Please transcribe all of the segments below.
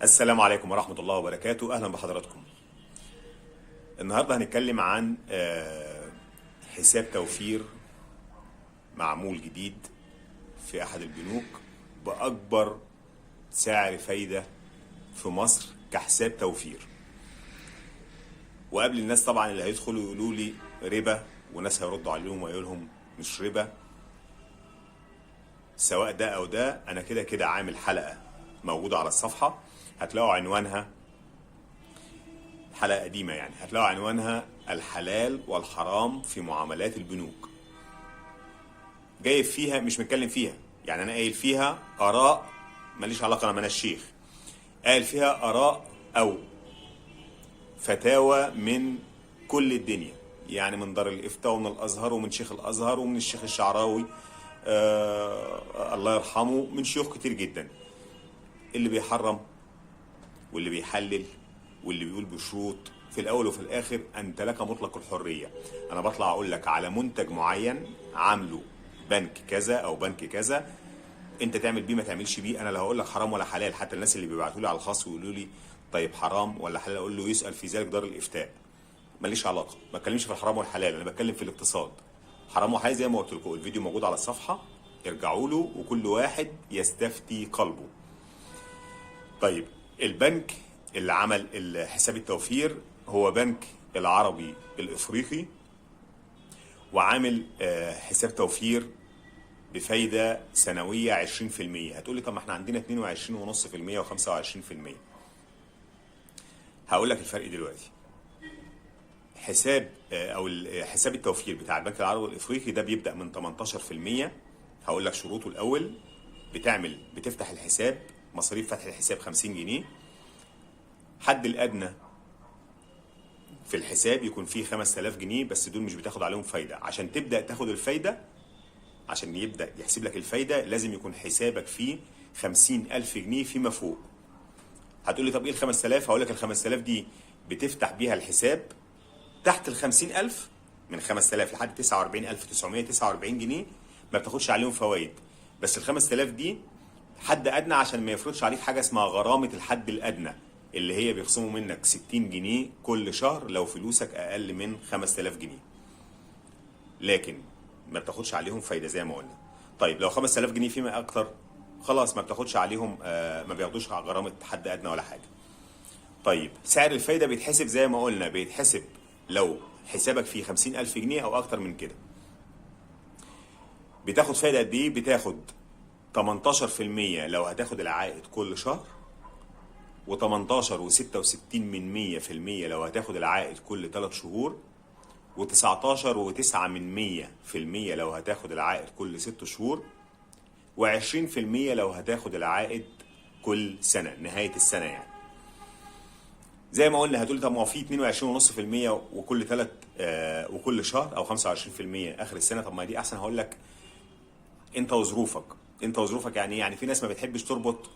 السلام عليكم ورحمة الله وبركاته. أهلا بحضراتكم. النهاردة هنتكلم عن حساب توفير معمول جديد في أحد البنوك بأكبر سعر فايدة في مصر كحساب توفير. وقبل الناس طبعا اللي هيدخلوا يقولوا لي ربا، وناس هيردوا عليهم ويقول لهم مش ربا، سواء ده أو ده أنا كده كده عامل حلقة موجودة على الصفحة، هتلاقوا عنوانها حلقة قديمة، يعني هتلاقوا عنوانها الحلال والحرام في معاملات البنوك. جايب فيها، مش متكلم فيها، يعني أنا قايل فيها آراء ماليش علاقة، أنا الشيخ قايل فيها آراء أو فتاوى من كل الدنيا، يعني من دار الإفتاء ومن الأزهر ومن شيخ الأزهر ومن الشيخ الشعراوي الله يرحمه، من شيوخ كتير جدا، اللي بيحرم واللي بيحلل واللي بيقول بشروط. في الأول وفي الآخر أنت لك مطلق الحرية. أنا بطلع أقول لك على منتج معين عامله بنك كذا أو بنك كذا، أنت تعمل بيه ما تعملش بيه. أنا لا هقول لك حرام ولا حلال. حتى الناس اللي بيبعتوا لي على الخاص ويقولوا لي طيب حرام ولا حلال، أقول له يسأل في ذلك دار الإفتاء، ماليش علاقة، ما بتكلمش في الحرام والحلال، أنا بتكلم في الاقتصاد. حرام وحلال زي ما قلت لكم، الفيديو موجود على الصفحة، ارجعوا له وكل واحد يستفتي قلبه. طيب البنك اللي عمل حساب التوفير هو بنك العربي الإفريقي، وعامل حساب توفير بفايدة سنوية 20%. هتقولي طب ما احنا عندنا 22.5% و25%. هقول لك الفرق دلوقتي. حساب او حساب التوفير بتاع البنك العربي الافريقي ده بيبدأ من 18%. هقول لك شروطه الاول. بتفتح الحساب، مصاريف فتح الحساب 50 جنيه، حد الادنى في الحساب يكون فيه 5000 جنيه، بس دول مش بتاخد عليهم فايدة. عشان تبدأ تاخد الفايدة، عشان يبدأ يحسب لك الفايدة، لازم يكون حسابك فيه 50000 جنيه فيما فوق. هتقولي طب ايه ال 5000؟ هقول لك ال 5000 دي بتفتح بيها الحساب تحت ال 50000، من 5000 لحد 49949 جنيه ما بتاخدش عليهم فوائد، بس ال 5000 دي حد ادنى عشان ما يفرضش عليك حاجة اسمها غرامة الحد الادنى، اللي هي بيخصموا منك 60 جنيه كل شهر لو فلوسك اقل من 5000 جنيه، لكن ما بتاخدش عليهم فايده زي ما قلنا. طيب لو 5000 جنيه فيما اكتر، خلاص ما بتاخدش عليهم، ما بياخدوش غرامة حد ادنى ولا حاجة. طيب سعر الفايدة بيتحسب زي ما قلنا، بيتحسب لو حسابك فيه 50000 جنيه او اكتر من كده. بتاخد فايده قد ايه؟ بتاخد 18% لو هتاخد العائد كل شهر، و18.66% لو هتاخد العائد كل 3 شهور، و19.09% لو هتاخد العائد كل 6 شهور، و20% لو هتاخد العائد كل سنة، نهاية السنة يعني. زي ما قلنا. هتقولي طب ما هو في 22.5% وكل 3 وكل شهر، او 25% اخر السنة، طب ما دي احسن. هقول لك انت وظروفك. انت وظروفك يعني ايه؟ يعني في ناس ما بتحبش تربط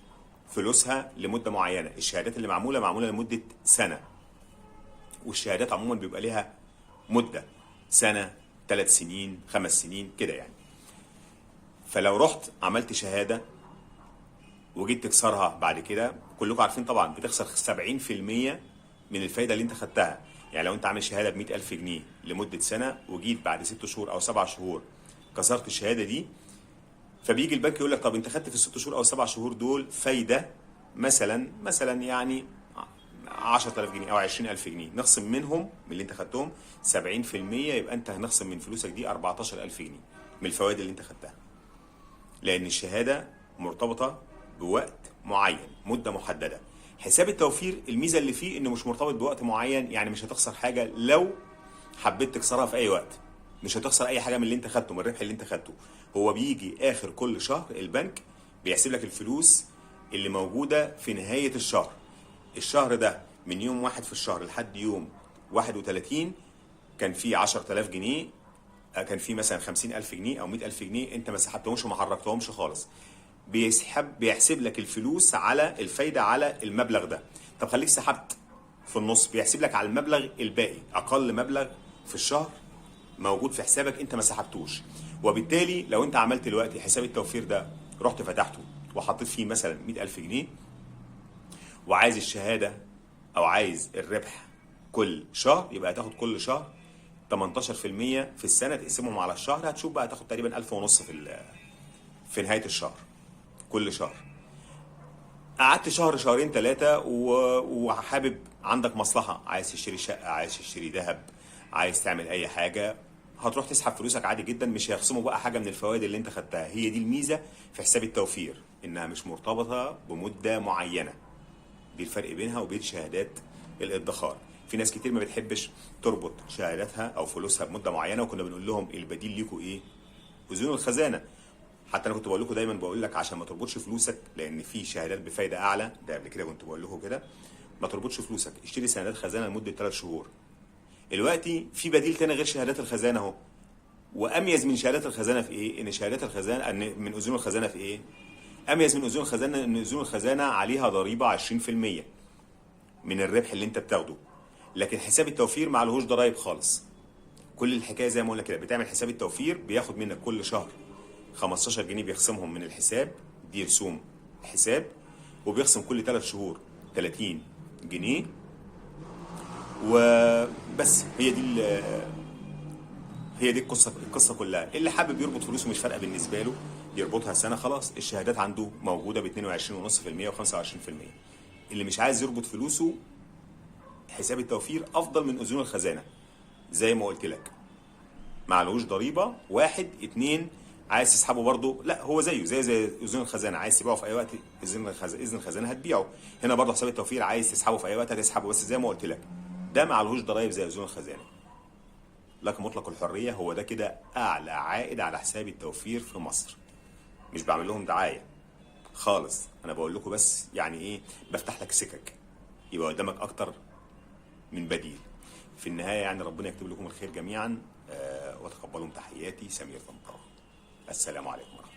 فلوسها لمدة معينة. الشهادات اللي معمولة معمولة لمدة سنة، والشهادات عموما بيبقى ليها مدة سنة، 3 سنين، 5 سنين كده يعني. فلو رحت عملت شهادة وجيت تكسرها بعد كده، كلكم عارفين طبعا بتخسر 70% من الفايدة اللي انت خدتها. يعني لو انت عامل شهادة ب 100000 جنيه لمدة سنة، وجيت بعد 6 شهور أو 7 شهور كسرت الشهادة دي، فبيجي البنك يقول لك طب انت خدت في ال6 شهور او 7 شهور دول فايدة مثلا يعني 10000 جنيه او 20000 جنيه، نخصم منهم من اللي انت خدتهم 70%، يبقى انت هنخصم من فلوسك دي 14000 جنيه من الفوائد اللي انت خدتها، لان الشهادة مرتبطة بوقت معين، مدة محددة. حساب التوفير الميزة اللي فيه انه مش مرتبط بوقت معين، يعني مش هتخسر حاجة لو حبيت تكسرها في اي وقت، مش هتخسر اي حاجة من اللي انت خدته، من الربح اللي انت خدته. هو بيجي اخر كل شهر البنك بيحسب لك الفلوس اللي موجودة في نهاية الشهر. الشهر ده من يوم 1 في الشهر لحد يوم 31 كان في 10000 جنيه، كان في مثلا 50000 جنيه او 100000 جنيه انت ما سحبتهمش وما حركتهمش خالص، بيحسب لك الفلوس على الفايدة على المبلغ ده. طب خليك سحبت في النص، بيحسب لك على المبلغ الباقي، اقل مبلغ في الشهر موجود في حسابك انت ما سحبتوش. وبالتالي لو انت عملت دلوقتي حساب التوفير ده، رحت فتحته وحطيت فيه مثلا 100000 جنيه، وعايز الشهادة او عايز الربح كل شهر، يبقى هتاخد كل شهر 18% في السنة، تقسمهم على الشهر هتشوف بقى هتاخد تقريبا 1500 في نهاية الشهر كل شهر. قعدت شهر شهرين 3 وحابب عندك مصلحة، عايز تشتري شقة، عايز تشتري ذهب، عايز تعمل أي حاجة، هتروح تسحب فلوسك عادي جدا، مش هيخصموا بقى حاجة من الفوائد اللي انت خدتها. هي دي الميزة في حساب التوفير، انها مش مرتبطة بمدة معينة. دي الفرق بينها وبين شهادات الادخار. في ناس كتير ما بتحبش تربط شهاداتها او فلوسها بمدة معينة، وكنا بنقول لهم البديل ليكوا ايه؟ اذون الخزانة. حتى انا كنت بقول لكم دايما، بقول لك عشان ما تربطش فلوسك، لان في شهادات بفايده اعلى، ده قبل كده كنت بقول لكم كده، ما تربطش فلوسك، اشتري سندات خزانه لمدة 3 شهور. دلوقتي في بديل تاني غير شهادات الخزانة اهو، واميز من شهادات الخزانة في ايه؟ ان شهادات الخزانة ان من اذون الخزانة في ايه؟ اميز من اذون الخزانة ان اذون الخزانة عليها ضريبة 20% من الربح اللي انت بتاخده، لكن حساب التوفير ما عليهوش ضرايب خالص. كل الحكاية زي ما قلنا كده، بتعمل حساب التوفير بياخد منك كل شهر 15 جنيه بيخصمهم من الحساب، دي رسوم حساب، وبيخصم كل 3 شهور 30 جنيه وبس. هي دي القصة كلها. اللي حابب يربط فلوسه مش فارقه بالنسبة له، يربطها سنة خلاص، الشهادات عنده موجودة ب 22.5% و25%. اللي مش عايز يربط فلوسه، حساب التوفير افضل من اذون الخزانة زي ما قلت لك، معلهوش ضريبة. 1 2 عايز تسحبه برضه، لا هو زيه زي اذون الخزانة، عايز تبيعه في اي وقت اذن الخزانة هتبيعه. هنا برضه حساب التوفير عايز تسحبه في اي وقت هتسحبه، بس زي ما قلت لك ده معلهوش ضرايب زي اذون الخزانة. لك مطلق الحرية. هو ده كده اعلى عائد على حساب التوفير في مصر. مش بعمل لهم دعاية خالص، انا بقول لكم بس يعني ايه، بفتح لك سكك يبقى قدامك اكتر من بديل. في النهاية يعني ربنا يكتب لكم الخير جميعا، وتقبلوا تحياتي، سمير طنطاوي. السلام عليكم ورحمة الله.